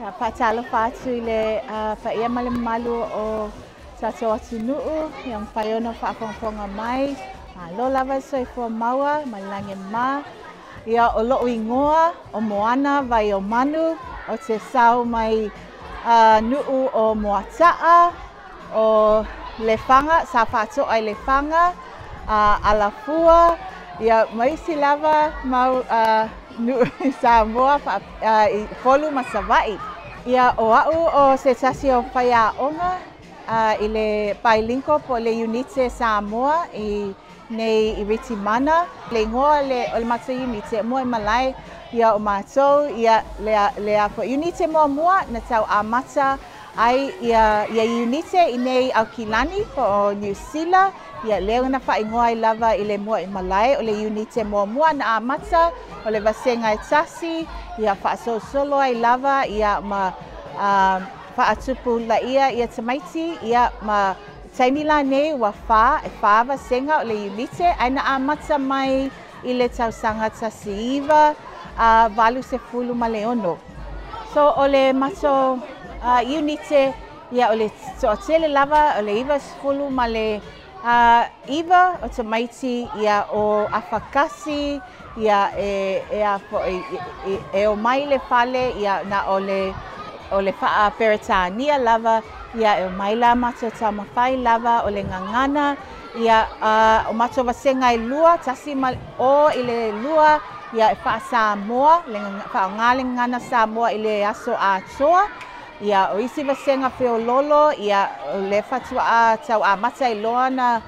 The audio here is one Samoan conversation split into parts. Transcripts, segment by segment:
Faatalofa atu i le paia ma le mamalu o tatou atunuu, ia mafai ona faafogafoga mai. Malo lava le soifua maua ma le lagi e mama. Ia, o lou igoa o Moana Vaiomanu, o te sao mai nuu o Moataa, o Lefaga, sa faatoa i Lefaga, Alafua, ia ma isi lava mau nuu i Samoa i Upolu ma Savaii. Ia, o au o se tasi o faiaoga i le bilingual po o le Iunite Samoa i nei i Ritimana. Le igoa o le matou Iunite Moe Malae. Ia, o matou ia le a Iunite muamua na tau amata ai ia Iunite i nei Aukilani po o Niu Sila. Ia, lea na faaigoa ai lava i le Moe Malae. O le Iunite muamua na amata o le vasega e tasi, ia faasolosolo ai lava ia ma faatupulaia ia tamaiti. Ia, ma taimi lanei ua fa e fa vasega o le Iunite, ae na amata mai i le tausaga 1986. So o le matou Iunite, ia, o le toatele lava o le 99 o tamaiti, ia, o afakasi, ia, e a foi e o mai le fale, ia, na o le faa-Peretania lava. Ia, e mai la matou taumafai lava o le gagana. Ia, o matou vasega e lua, tasi ma o i le lua, ia, e faa-Samoa, le faaaoga le gagana Samoa i le aso atoa. Ia, o isi vasega feololo, ia, o le faatoa tau amata i loa na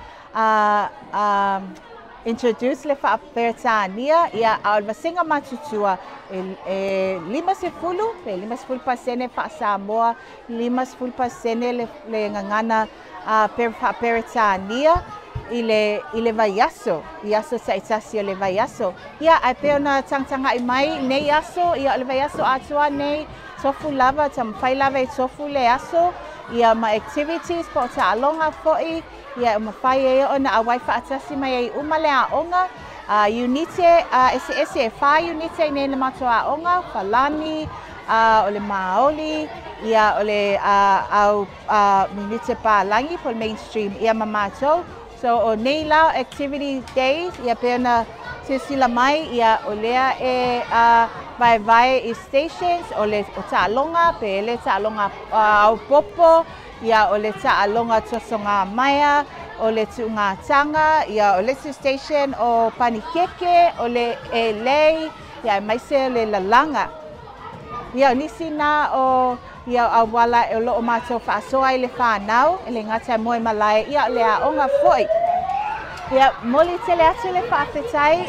introduce le faa-Peretania. Ia, a o le vasega matutua e 50 pe 50% faa-Samoa, 50% le gagana faa-Peretania i le vaiaso, i aso taitasi o le vaiaso. Ia, ae pei ona tagatagai mai nei aso, ia, o le vaiaso atoa nei, tofu lava, taumafai lava e tofu le aso, ia, ma activities po o taaloga foi, ia, e mafai ai ona auai faatasi mai ai uma le aoga. Iunite eseese e fa iunite i nei le matou aoga, Falani, o le Maoli, ia, o le au iunite palagi po o le mainstream, ia, ma matou. So o nei la activity days, ia, pei ona silasila mai, ia, o lea e vaevae i stations, o le o taaloga pe le taaloga aupopo, ia, o le taaloga tosogamaea, o le tuugataga, ia, o le isi station o panikeke, o le elei, ia, aemaise o le lalaga. Ia, o nisi na o ia auala e o loo matou faasoa ai le fanau, e le gata e moe malae, ia, o le aoga foi. Ia, momoli tele atu le faafetai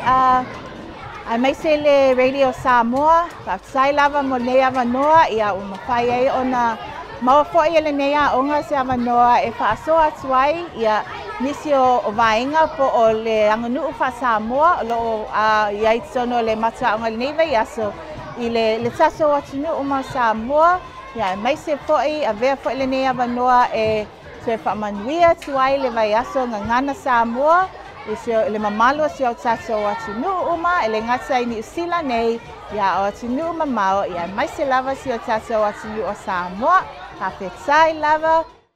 aemaise le Radio Samoa. Faafetai lava mo lenei avanoa, ia, ua mafai ai ona maua foi e lenei aoga se avanoa e faasoa atu ai, ia, nisi o vaega po o le aganuu faa-Samoa o loo i ai totonu o le matou aoga i lenei vaiaso i le tatou atunuu ma Samoa. Ia, aemaise foi avea foi lenei avanoa e toe faamanuia atu ai le vaiaso Gagana Samoa i le mamalu o si o tatou atunuu uma, e le gata i Niu Sila nei, ia, o atunuu mamao, ia, aemaise lava si o tatou atunuu o Samoa. Faafetai lava.